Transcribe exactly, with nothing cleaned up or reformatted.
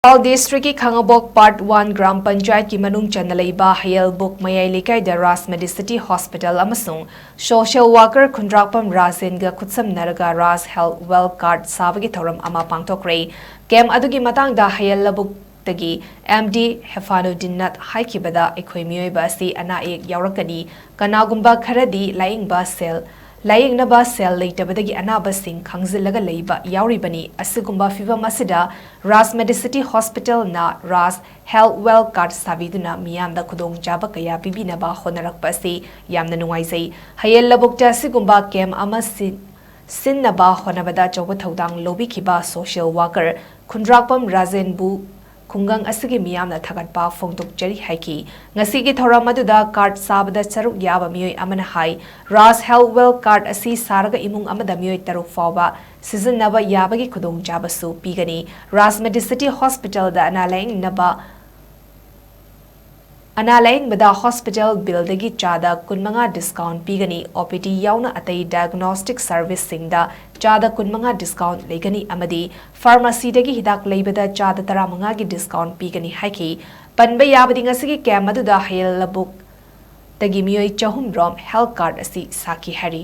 ꯏꯝꯐꯥꯜ ꯗꯤꯁꯇ꯭ꯔꯤꯛꯀꯤ ꯈꯥꯉꯕꯣꯛ part one gram ꯄꯟꯆꯥꯌꯠꯀꯤ ꯃꯅꯨꯡ ꯆꯟꯅ ꯂꯩꯕ ꯍꯌꯦꯜꯕꯨꯛ ꯃꯌꯥꯏ ꯂꯩꯀꯥꯏꯗ ꯔꯥꯖ ꯃꯦꯗꯤꯁꯤꯇꯤ ꯍꯣꯁꯄꯤꯇꯥꯜ ꯑꯃꯁꯨꯡ ꯁꯣꯁꯤꯌꯦꯜ ꯋꯥꯀꯔ ꯈꯨꯟꯗ꯭ꯔꯥꯛꯄꯝ ꯔꯥꯖꯦꯟꯒ ꯈꯨꯠꯁꯝꯅꯔꯒ ꯔꯥꯖ ꯍꯦꯜꯊ ꯋꯦꯜ ꯀꯥꯔꯗ ꯁꯥꯕꯒꯤ ꯊꯧꯔꯝ ꯑꯃ ꯄꯥꯡꯊꯣꯛꯈ꯭ꯔꯦ꯫ ꯀꯦꯝ ꯑꯗꯨꯒꯤ ꯃꯇꯥꯡꯗ ꯍꯌꯦꯜ ꯂꯕꯨꯛꯇꯒꯤ ꯑꯦꯝ ꯗꯤ ꯍꯦꯐꯥꯅꯨꯗꯤꯟꯅ ꯍꯥꯏꯈꯤꯕꯗ, ꯑꯩꯈꯣꯏ ꯃꯤꯑꯣꯏꯕ ꯑꯁꯤ ꯑꯅꯥ ꯑꯌꯦꯛ ꯌꯥꯎꯔꯛꯀꯅꯤ꯫ ꯀꯅꯥꯒꯨꯝꯕ ꯈꯔꯗꯤ ꯂꯥꯌꯦꯡꯕ ꯁꯦꯜ ꯂꯥꯌꯦꯡꯅꯕ ꯁꯦꯜ ꯂꯩꯇꯕꯗꯒꯤ ꯑꯅꯥꯕꯁꯤꯡ ꯈꯥꯡꯖꯤꯜꯂꯒ ꯂꯩꯕ ꯌꯥꯎꯔꯤꯕꯅꯤ꯫ ꯑꯁꯤꯒꯨꯝꯕ ꯐꯤꯚꯝ ꯑꯁꯤꯗ ꯔꯥꯖ ꯃꯦꯗꯤꯁꯤꯇꯤ ꯍꯣꯁꯄꯤꯇꯥꯜꯅ ꯔꯥꯖ ꯍꯦꯜꯊ ꯋꯦꯜ ꯀꯥꯔꯗ ꯁꯥꯕꯤꯗꯨꯅ ꯃꯤꯌꯥꯝꯗ ꯈꯨꯗꯣꯡꯆꯥꯕ ꯀꯌꯥ ꯄꯤꯕꯤꯅꯕ ꯍꯣꯠꯅꯔꯛꯄ ꯑꯁꯤ ꯌꯥꯝꯅ ꯅꯨꯡꯉꯥꯏꯖꯩ꯫ ꯍꯌꯦꯜ ꯂꯕꯨꯛꯇ ꯑꯁꯤꯒꯨꯝꯕ ꯀꯦꯝ ꯑꯃ ꯁꯤ-, ꯁꯤꯟꯅꯕ ꯍꯣꯠꯅꯕꯗ ꯑꯆꯧꯕ ꯊꯧꯗꯥꯡ ꯂꯧꯕꯤꯈꯤꯕ ꯁꯣꯁꯤꯌꯦꯜ ꯋꯥꯀꯔ ꯈꯨꯟꯗ꯭ꯔꯥꯛꯄꯝ ꯔꯥꯖꯦꯟꯕꯨ ꯈꯨꯡꯒꯪ ꯑꯁꯤꯒꯤ ꯃꯤꯌꯥꯝꯅ ꯊꯥꯒꯠꯄ ꯐꯣꯡꯗꯣꯛꯆꯔꯤ ꯍꯥꯏꯈꯤ꯫ ꯉꯁꯤꯒꯤ ꯊꯧꯔꯝ ꯑꯗꯨꯗ ꯀꯥꯔꯗ ꯁꯥꯕꯗ ꯁꯔꯨꯛ ꯌꯥꯕ ꯃꯤꯑꯣꯏ ꯑꯃꯅ ꯍꯥꯏ, ꯔꯥꯖ ꯍꯦꯜꯊ ꯋꯦꯜ ꯀꯥꯔꯗ ꯑꯁꯤ ꯁꯥꯔꯒ ꯏꯃꯨꯡ ꯑꯃꯗ ꯃꯤꯑꯣꯏ ꯇꯔꯨꯛ ꯐꯥꯎꯕ ꯁꯤꯖꯤꯟꯅꯕ ꯌꯥꯕꯒꯤ ꯈꯨꯗꯣꯡꯆꯥꯕꯁꯨ ꯄꯤꯒꯅꯤ꯫ ꯔꯥꯖ ꯃꯦꯗꯤꯁꯤꯇꯤ ꯍꯣꯁꯄꯤꯇꯥꯜꯗ ꯑꯅꯥ ꯂꯥꯌꯦꯡꯅꯕ, ꯑꯅꯥ ꯂꯥꯌꯦꯡꯕꯗ ꯍꯣꯁꯄꯤꯇꯥꯜ ꯕꯤꯜꯗꯒꯤ ꯆꯥꯗ ꯀꯨꯟꯃꯉꯥ ꯗꯤꯁꯀꯥꯎꯟꯠ ꯄꯤꯒꯅꯤ꯫ ꯑꯣ ꯄꯤ ꯗꯤ ꯌꯥꯎꯅ ꯑꯇꯩ ꯗꯥꯏꯒꯅꯣꯁꯇꯤꯛ ꯁꯔꯚꯤꯁꯁꯤꯡꯗ ꯆꯥꯗ ꯀꯨꯟꯃꯉꯥ ꯗꯤꯁꯀꯥꯎꯟꯠ ꯂꯩꯒꯅꯤ ꯑꯃꯗꯤ ꯐꯥꯔꯃꯥꯁꯤꯗꯒꯤ ꯍꯤꯗꯥꯛ ꯂꯩꯕꯗ ꯆꯥꯗ ꯇꯔꯥꯃꯉꯥꯒꯤ ꯗꯤꯁꯀꯥꯎꯟꯠ ꯄꯤꯒꯅꯤ ꯍꯥꯏꯈꯤ꯫ ꯄꯟꯕ ꯌꯥꯕꯗꯤ, ꯉꯁꯤꯒꯤ ꯀꯦꯝ ꯑꯗꯨꯗ ꯍꯌꯦꯜ ꯂꯕꯨꯛꯇꯒꯤ ꯃꯤꯑꯣꯏ ꯆꯍꯨꯝ ꯔꯣꯝ ꯍꯦꯜꯊ ꯀꯥꯔꯗ ꯑꯁꯤ ꯁꯥꯈꯤ ꯍꯥꯏꯔꯤ꯫